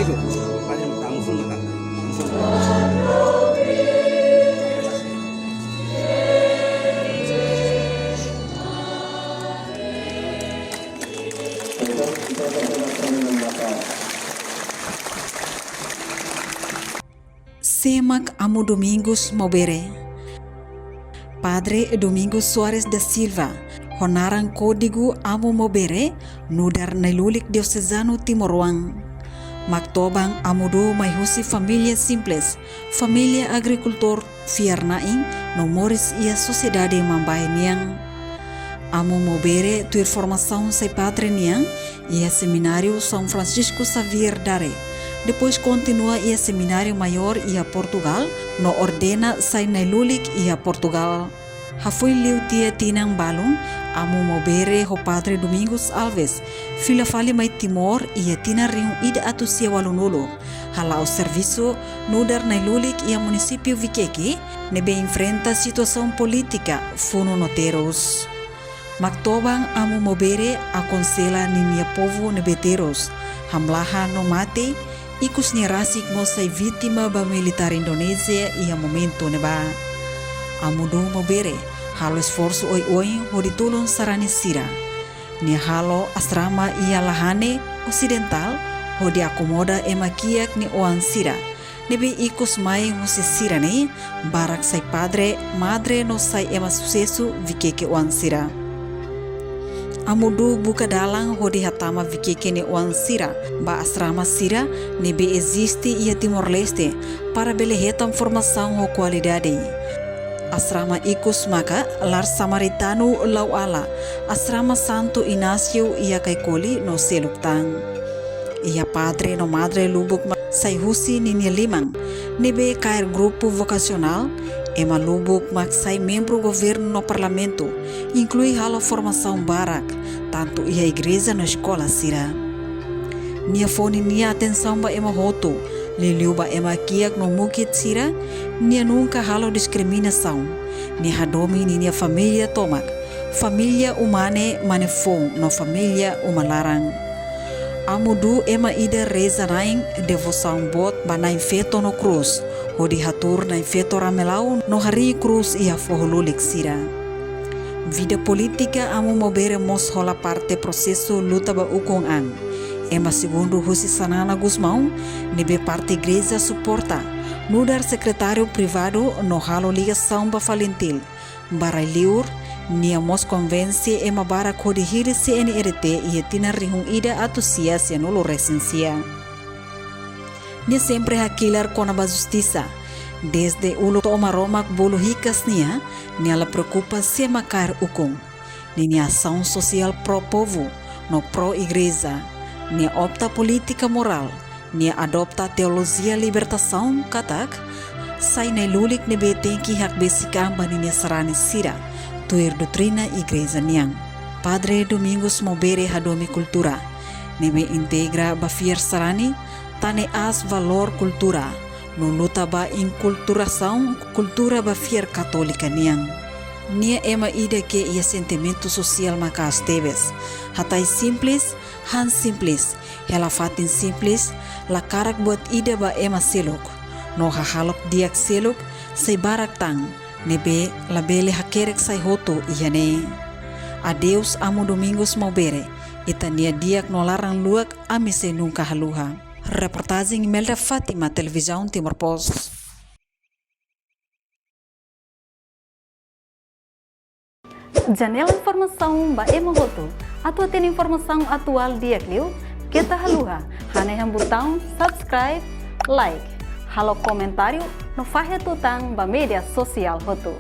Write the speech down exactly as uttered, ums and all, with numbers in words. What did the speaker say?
Sé mak Amu Domingos Maubere? Padre Domingos Soares da Silva, ho naran kódigu Amu Maubere, nu'udar nai-lulik diosezanu timoroan. Maktoban Amu Dú mai husi família simples, família agrikultór fiar-na'in no moris iha sosiedade Mambae nian. Amu Maubere tuir formasaun sai padre nian iha Semináriu São Francisco Xavier Dare. Depois kontinua iha Semináriu Maiór iha Portugal, no ordena sai nai-lulik iha Portugal. Hafoin liu tiha tinan balun, Amu Maubere ho Padre Domingos Alves fila fali mai Timor iha tinan rihun ida atus sia ualunulu. Hala'o servisu nu'udar nai-lulik iha munisípiu Viqueque, ne'ebé enfrenta situasaun polítika funu no terus. Maktoban Amu Maubere akonsela ninia povu ne'ebé terus, hamlaha no mate, ikus nia rasik mós sai vítima ba militár Indonézia iha momentu ne'ebá. Amu Dú Maubere halo esforsu oioin hodi tulun sarani sira. Nia halo asrama iha Lahane Osidentál, hodi akomoda ema kiak nia oan sira, ne'ebé ikus mai husi sira-ne'e barak sai padre, madre no sai ema susesu Viqueque oan sira. Amu Dú buka dalan hodi hatama Viqueque nia oan sira ba asrama sira ne'ebé eziste iha Timor-Leste, para bele hetan formasaun ho kualidade. Asrama ikus maka Lar Samaritanu Lauala, Asrama Santo Inácio iha Caicoli no seluk tan. Iha padre no madre lubuk mak sai husi ninia liman, ne'ebé kaer grupu vokasionál, ema lubuk mak sai membru governu no parlamentu, inklui halo formasaun barak, tantu iha igreja no eskola sira. Nia fó ninia atensaun ba ema hotu, liuliu ba ema kiak no mukit sira. Nia nunka halo diskriminasaun. Nia hadomi ninia família tomak, família uma-na'in, mane-foun no família uma laran. Amu Dú ema ida reza na'in devosaun boot ba na'in-feto no krús, hodi hatuur na'in-feto ramelau no harii krús iha foho lulik sira. Vida polítika Amu Maubere mós hola parte prosesu luta ba ukun an. Ema segundu husi Xanana Gusmão, ne'ebé parte igreja suporta, nu'udar sekretáriu privadu no halo ligasaun ba Falintil. Ba rai-liur, nia mós konvense ema barak hodi hili C N R T iha tinan rihun ida atus sia sianulu-resin-sia. Nia sempre hakilar kona-ba justisa. Dezde uluk to'o Maromak bolu hikas nia, nia la preokupa sé mak kaer ukun. Ninia asaun sosiál pró-povu no pró-igreja. Nia opta polítika morál. Nia adopta teolojia libertasaun katak, sai nai-lulik ne'ebé tenke hakbesik an ba ninia sarani sira, tuir doutrina igreja nian. Padre Domingos Maubere hadomi kultura, ne'ebé integra ba fiar sarani, tane aas valór kultura, no luta ba inkulturasaun kultura ba fiar katólika nian. Nia ema ida ke iha sentimentu sosiál maka'as tebes. Hatais simples, han simples, hela fatin simples, la karak buat ida ba ema seluk. No hahalok di'ak seluk, sei barak tan, ne'ebé labele hakerek sai hotu iha ne'e. Adeus Amu Domingos Maubere, ita-nia di'ak no laran luak ami sei nunka haluha. Reportajen Imelda Fátima, Televizaun Timor Post. Janela informasaun ba ema hotu. Atu hatene informasaun atuál di'ak liu, keta haluha hanehan butaun subscribe, like, halo komentáriu no fahe tutan ba média sosiál hotu.